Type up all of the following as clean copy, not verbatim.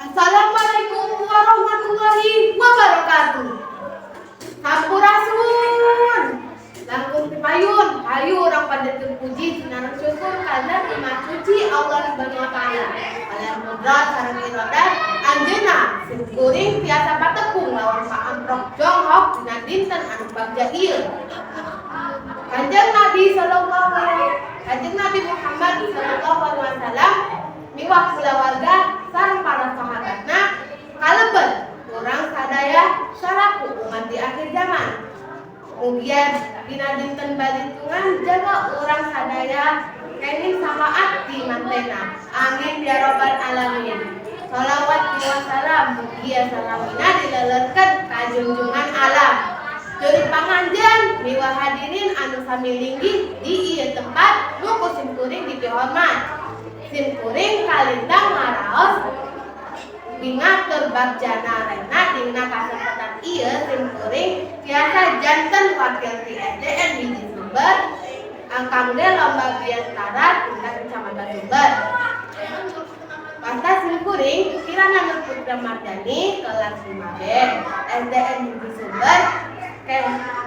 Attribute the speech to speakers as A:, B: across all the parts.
A: Assalamualaikum warahmatullahi wabarakatuh. Sampurasun. Langkung payun, hayu urang panjatkeun puji sinareng syukur kana Maha Suci Allah Subhanahu wa Taala. Kalayan kudrat sareng iradah anjeunna sim kuring tiasa patepung lawan paamprok jonghok dina dinten anu bagja ieu. Kanjeng Nabi Muhammad sallallahu alaihi wasallam miwah kulawarga sareng para sahabatna kalebet urang sadaya salaku umat di akhir zaman. Mugia dina dinten balitungan jaga urang sadaya kenging syafaat di mantena. Amin ya robbal alamin. Salawat wa salam mugia salamina dilelerkeun ka junjungan alam. Juri panganjeun miwah hadirin anu sami linggih di ieu tempat nu ku sim kuring dipihormat. Sim kuring kalindang ngaraos bingah tur bagjana rena dina kasempatan ieu sim kuring tiasa janten wakil ti SDN 1 Sumber kangge lomba biantara tingkat kecamatan Sumber. Wasta sim kuring Kirana Nur Putra Mardani, kelas 5B, SDN 1 Sumber.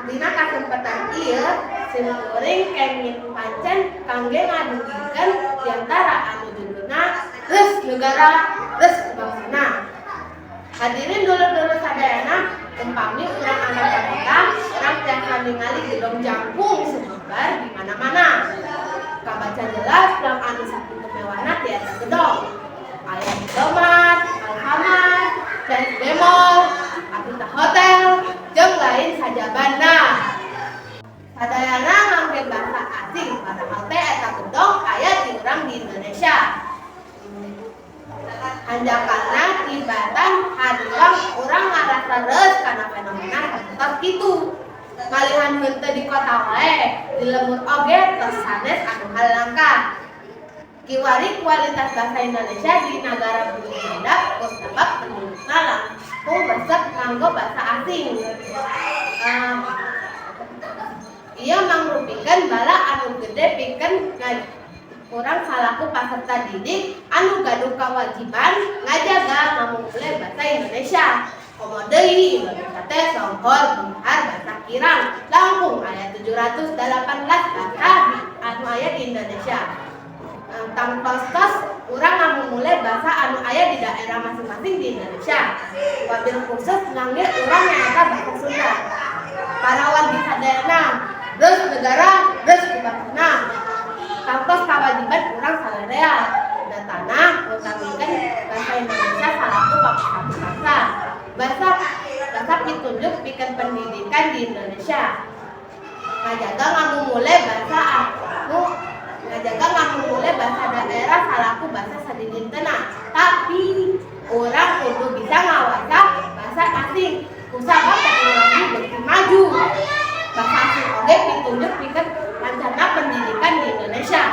A: Dina kasempatan ieu sim kuring kenging pancen kangge ngadugikeun biantara anu judulna Reus Negara Reus Bangsana. Hadirin dulur-dulur sadayana, umpami urang angkat ka kota, urang tiasa ningali gedong jangkung sumebar di mana-mana. Kabaca jelas plang anu sakitu mewahna ti eta gedong. Aya Indomaret, Alfamart, Cherry Mall, Apita Hotel, jeung lain sajabana. Sadayana ngangge bahasa asing, padahal teh eta gedong aya di urang di Indonesia. Hanjakalna tibatan hariwang urang ngarasa reus kana fenomena sapertos kitu. Malihan henteu di kota wae, di lembur oge tos sanes anu hal langka. Kiwari kualitas bahasa Indonesia di nagara beuki handap kusabab pendudukna langkung resep nganggo bahasa asing. Ieu mangrupikeun bala anu gede pikeun urang salaku paserta didik anu gaduh kawajiban ngajaga ngamumule bahasa Indonesia. Komo deui Indonesia teh sohor beunghar bahasa kirang, langkung aya 718 bahasa anu aya di Indonesia. Tangtos-tos urang ngamumule bahasa anu aya di daerah masing-masing di Indonesia. Wabil khusus ngangge urang nyaeta bahasa Sunda. Para wargi sadayana, reus negara, reus kubangsana. Tangtos kawajiban urang salarea. Datana ngutamikeun bahasa Indonesia salaku pamersatu bangsa. Bahasa bahasa pitunjuk pikeun pendidikan di Indonesia. Ngajaga ngamumule bahasa daerah salaku bahasa sadidintena. Tapi urang kudu bisa ngawasa bahasa asing kusabab teknologi beuki maju. Bahasa asing oge pitunjuk pikeun lancarna pendidikan di Indonesia.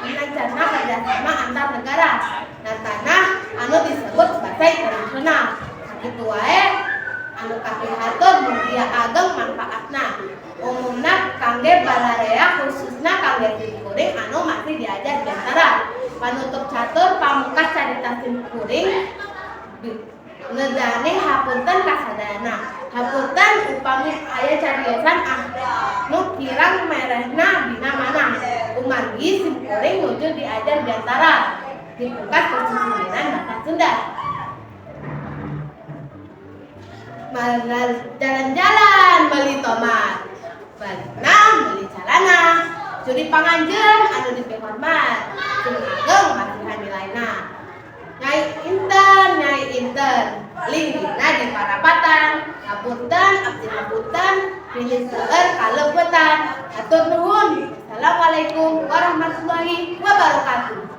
A: Lancarna kerjasama antar negara. Natana anu disebut bahasa internasional. Sakitu wae anu kapihatur, mugia ageng manfaatna. Umumna kangge balarea, khususna kangge sim kuring anu masih diajar biantara. Panutup catur pamungkas carita sim kuring ngedani hapunten ka sadayana. Hapunten upami aya cariosan anu kirang merehna dina manah. Kumargi sim kuring nuju diajar biantara dipungkas ku sisindiran bahasa Sunda. Jalan-jalan beli tomat, balikna beli calana. Juri panganjeun anu dipihormat, sing ageng masihan nilaina. Nyai Inten, Nyai Inten, linggihna di parapatan. Hapunten, abdi hapunten, bilih seueur kalepetan. Hatur nuhun. Assalamualaikum warahmatullahi wabarakatuh.